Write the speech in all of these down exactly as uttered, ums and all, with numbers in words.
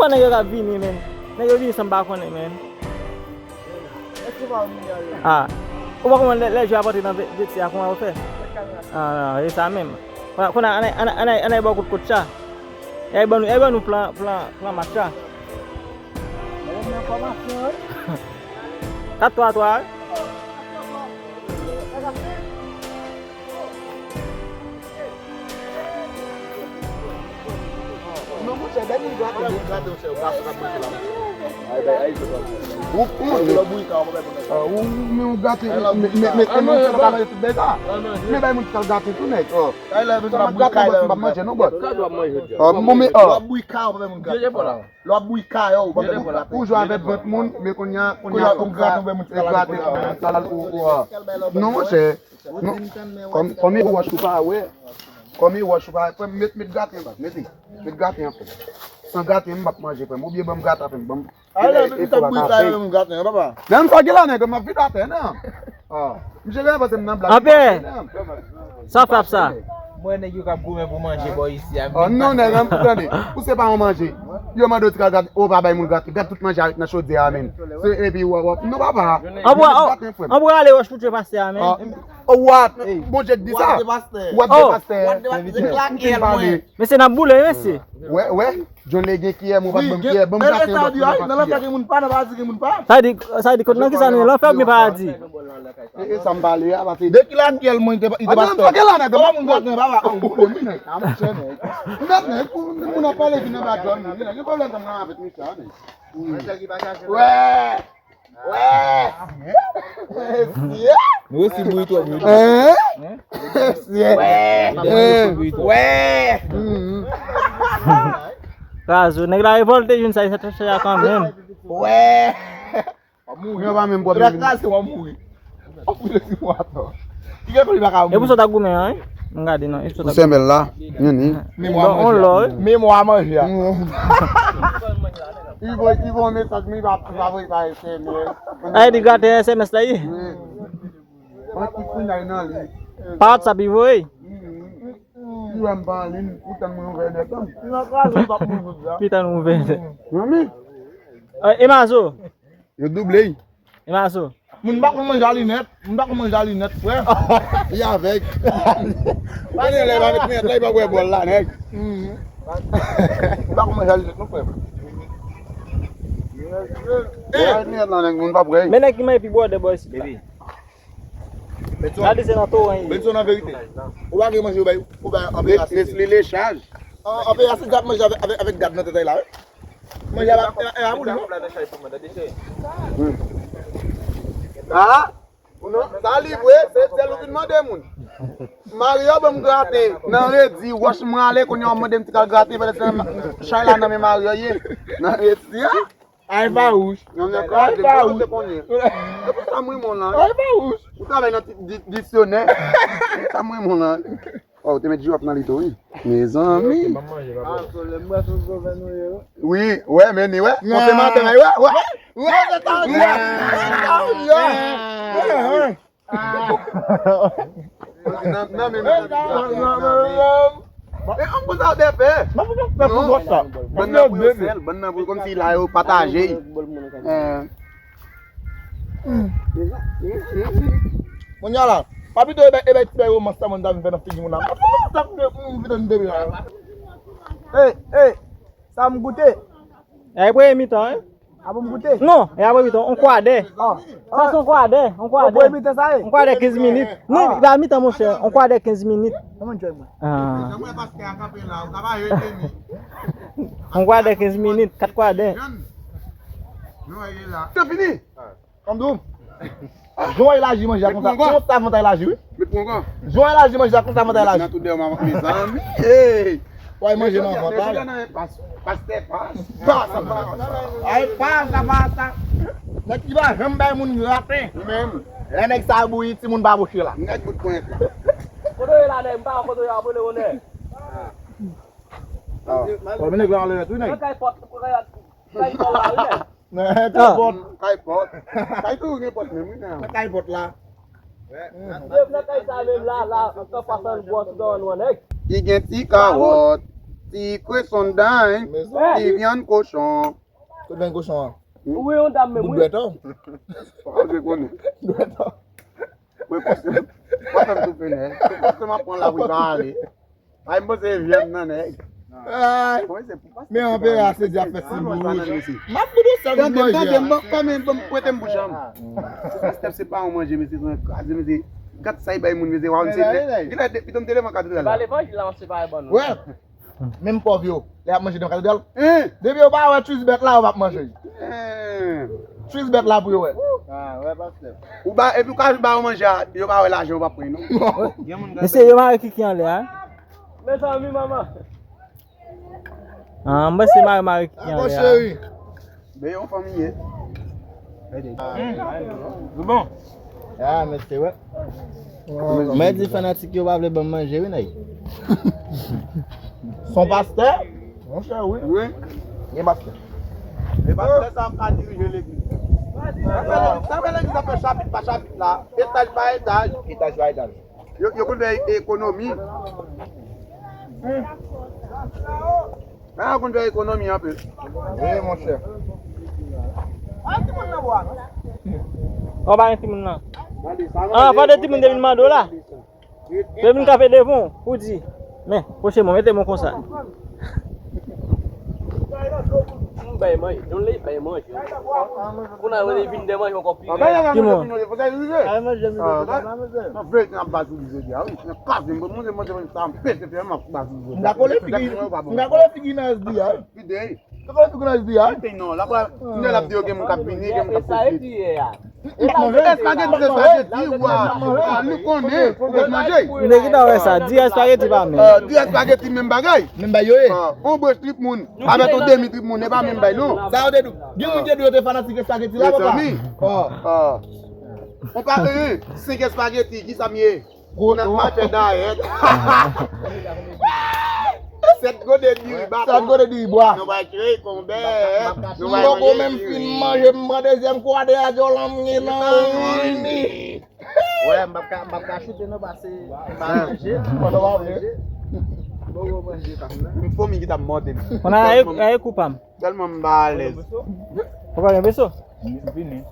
Nèg yo k ap vini, men. Nèg yo vini san m pa konnen, men. Ah. Ou pa konprann lè, lè je ap antre nan ve- vesti a, kòman yo fè? Ah, e sa menm. Kounye a, ann al, ann al, ann al, ann al ba w kout, kout cha. Y a ban nou, y a ban nou plan, plan, plan match la. Kat twa twa, wi. Non, monchè, dènye gate, dènye gate, monchè, gason k ap manje la, monchè. Ou, ou, ou, men ou gate, men, men, men, men, men, men, men bay moun ki t al gate tou, nèg. Sa m ap gate, m p ap manje non, bòt. Bon, men, lè w ap bouyi kay, ou pa bay moun gate. Lè w ap bouyi kay, ou pa bay moun gate. Ou jwe avèk vant moun, men kounye a, kounye a, ou grate, grate, ou, ou, non, monchè. Non, kòm, kòm e wòch ou pa wè, kòm e wòch ou pa wè, frè m, met, met gate anba, mete, met gate an, frè m. San gate, m p ap manje, frè m. Oubyen ban m gate, frè m, ban m. Ale, e, e, fò pa bouyi kay, men m gate an, papa. Men m fage la, nèg, m ap vide atè, non. Ah, misye gen panse m nan blag. Anpè, sa w fè ap sa? Mwen, nèg yo k ap goumen pou manje bò isi a. Oh, non, nèg, an, tande. Ou se pa yon manje. Yo mande w ti ka gate, ou pa bay moun gate. Gate tout manje a ret nan chodyè a, menm. Se, epi, w ap, w ap, non, papa. Anpè, anpè, ale wòch pou tchwe pastè a, menm. Oh, what? Bondye k di sa. What the pastor? What the pastor? What the pastor? Mesye, n ap boule, wi, mesye. Wè, wè. John Legend kiyè, mwen pa t menm kiyè, ban m gate yon lòt moun pa kiyè. Nan lanfè gen moun pa, nan paradi gen moun pa. Sa di, sa di, kote nan kisa nou ye, lanfè oubyen paradi? E, e, sa m pale a, pase. De ki lakyèl mwen te, li te pastè? Kòman moun gate nan papa? Oh, oh, oh, nèg, a monchè, nèg. Nèg, nèg, pou moun ap pale vin anba djòl moun, nèg, gen pwoblèm sa m gen avèk misye a, nèg. Wè! Wè! Nou resi bouyi twòp, wi. Hein? Hein? Wè! Wè! Kazo, nèg la revòlte, jwenn sa, sa, sa, sa, kanmenm. Wè! W ap mouri. Yo pa menm pwòp. Yo ta kraze, w ap mouri. W ap mouri si mwa atò. Ki gen pou li pa ka mouri. E pou sa w ta goumen an, wi? M gade non, e pou sa w ta goumen. Pou sèmèl la, ni, ni. Memwa manje a. Memwa manje a. Li voye, li voye mesaj, men li pa, li pa voye pa S M S. A, li gate S M S la, wi. Wi. Mwen ki kounye a nan li. Pa WhatsApp li voye? Li wè m pa anliy, li tann mwen ouvè nèt la. Li nan kraze, li p ap mouri jodi a. Li tann ou ouvè nèt. Manmi. E, e Mazo? Yo double. E Mazo. Moun pa konn manje a linèt, moun pa konn manje a linèt, frè. Li avèg. Pa gen lè pa met linèt la, li pa wè bòl la, nèg. Moun pa konn manje a linèt, non, frè. Li avèg linèt la, nèg, moun pa wè. Men nèg ki manje pi bwòdè bò isi. Gade se nan toren li ye. Benson, an verite. Ou pa gen manje, ou bay, ou bay anpè ase. Li, li, li chaj. An, anpè ase, gad manje avèk, avèk, avèk gad nan tèt la, wi. Manje avèk, e, e, a boule, non? Ah, non, sa li vre, se sèl ou vin mande moun. Mario ban m grate nan redi, wòch mwen ale, kounye a w mande m ti kal grate, fè lè se nan chay la nan men Mario ye. Nan redi, a? Ay fawouch. Yon nèg kraze, se konye. E pou sa m renmen w lan. Ay fawouch. Ou travay nan ti di- diksyonè. Sa m renmen w lan. Oh, ou te met jiraf nan li tou, wi. Mezanmi. Wi, wè, men ni, wè. Konfèmatè, wè, wè. Wè, se ta, wè. Nan, nan, men, men, e, an konsa w te fè. Ban nan pou yo sèl, ban nan pou yo kòmsi la yo pataje. Eh. Kounye a la, pa pito e bay, e bay ti bay romans sa mwen ta vin fè nan figi moun la. Sa pou moun vin nan debi la. Ey, ey, sa m goute. E premye mitan, wi. A pou m goute? Non, e apre mitan, on kwadè. Sa se on kwadè, on kwadè. Premye mitan sa ye? On kwadè kenz minit. Non, li pa mitan, monchè, on kwadè kenz minit. Kòman jwè mwen? Ah. On kwadè kenz minit, kat kwadè. Se fini. Kòm dou. Jan w elaji manje a konsa, konsa vant elaji, wi. Jan w elaji manje a konsa vant elaji. Nan tout deyò, mezanmi. Hey! W al manje nan vant la. Pastè, pas. Pas, pas. Ay, pas, pas, pas. Nèg ki pa janm bay moun graten. Li menm. Lè nèg sa bouyi, timoun pa bouche la. Nèg bout pwen. Kote w ye la, nèg? M pa wè kote w ye, abone w, nèg. Bon, men nèg la anlè tou, nèg. Nan kay pòt, kay pòt la, wi, nèg. Nan kay pòt. Kay pòt. Kay tou gen pòt menm, wi, nan. Nan kay pòt la. Depi nan kay sa menm la, la, antan pasan gwo sou dan nou, nèg. Ki gen ti kawòt. Ti kweson dany, ti vyann kochon. Kot vyann kochon an? Ou yon dam menm, wi. Bout dwèt an. Ou pa vle konnen. Dwèt an. Mwen panse, w ap fè m toufe, nèg. Se paske m ap pran la pou l pa ale. Ay, m panse vyann nan, nèg. Ay. Men anpè a se di ap fè ti bouch. M ap fout ou sèl manje. Tande, tande, m ban, fè men, ban m prete m bouch an. Step se pa yon manje, mesye, se yon kraze, mesye. Gad sa y bay moun, mesye, waw, mesye. Genlè, genlè, pito m te leve an katrev la. Ba levanjil la, m ap separe ban nou. Wè. Menm pòv yo, lè y ap manje nan katedral. Depi yo pa wè tris bèt la, yo p ap manje. Tris bèt la pou yo wè. Ah, wè, pastè. Ou ba, epi ou ka ba yo manje a, yo pa wè lajan, yo p ap pran non. Mesye, yo mare Kiki anlè a. Mezanmi, manman. Ah, m panse mare, mare Kiki anlè a. Cheri. Men yon fanmi ye. Li bon. Ah, mesye, wè. Mwen di fanatik yo pa vle ban m manje, wi, nèg. Son pastè? Monchè, wi. Wi. Gen pastè. E pastè sa ap ka dirije legliz. Sa fè legliz, sa fè legliz ap fè chapit pa chapit la, etaj pa etaj. Etaj pa etaj. Yo, yo konn fè ekonomi. Hmm. Ah, yo konn fè ekonomi anpil. Wi, monchè. An, pa gen timoun nan. Ah, pa de timoun te vin mande w la. Te vin kape devan w, pou di. Men, pwoche mwen, mete mwen konsa. M bay manje, yon lè bay manje. Kounye a, lè vin de manje ankò pi rèd. Ki moun? M dakole figi, m dakole figi nan S B A. Pi de. Pi de. Kòman figi nan S B A? Pi de non, la pa, kounye a l ap di yo gen moun k ap vini, gen moun k ap soti. Espageti, se espageti, wa. Li konnen, ou konn manje. Nèg ki ta wè sa, di espageti pa menm. Di espageti menm bagay. Menm bagay yo ye. On branch trip moun, avèk on demi trip moun, e pa menm bagay non. Sa yo te di, gen moun te di yo te fanatik espageti la, papa. Mezanmi. On pa, senk espageti, kisa m ye? Gwo nan machè dayèt. Sèt gode diri bwa. Sèt gode diri bwa. Nou bay cheri konbè. Nou bay poko menm fin manje, m pran dezyèm kwa de a djòl an m gen nan vini. Wè, m p ap ka, m p ap ka choute non, pase m pa manje. Pandan w ap manje. Poko manje pa m nan. M fomi ki t ap mòde m. Kounye a, e, e kou pa m. Tèlman m pa alèz. Ou pa gen peso? M vini.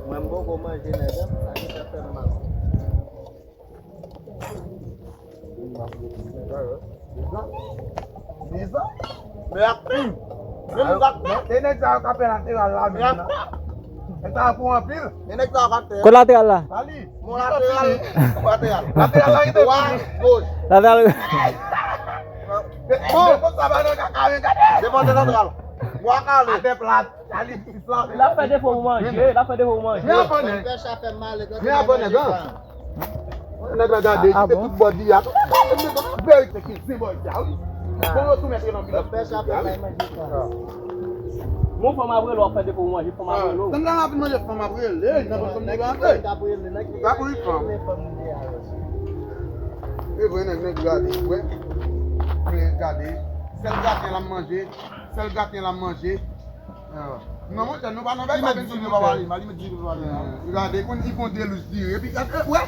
Mwen m poko manje nèg an, sa ki fè fè m mal. Mezan. Men ak pim. Men ak pim. E nèg sa yo k ap fè lateral la menm nan. E sa pou anpil. E nèg sa yo k ap fè. Kot lateral la? Sali. Mon lateral. Lateral. Lateral la ki te. Wa, goch. Lateral. Bon. Defann santral. Bwa kale. Atè plat. L ap fè defo pou manje, l ap fè defo pou manje. Men abòne. Men abòne, non. Nèg la gade, kite tout bò di a. Verite ki zen bò di a, wi. Bon, yo tou mèt nan vin. Fè sa, fè sa, manje sa. Mon fanm ap rele w ap fè defo pou manje, fanm ap rele w. Tann la, m ap vin manje, fanm ap rele. Nan fanm nèg la antre. Sa pou li fanm. E vre, nèg, nèg gade, wè. Men gade. Sèl graten l ap manje. Sèl graten l ap manje. Ah. Non, monchè, nou pa nan bagay sa, li mèt di nou pa pale mal, li mèt di nou pa pale mal. Gade, konn li fon delij diri. Epi, gade, wè,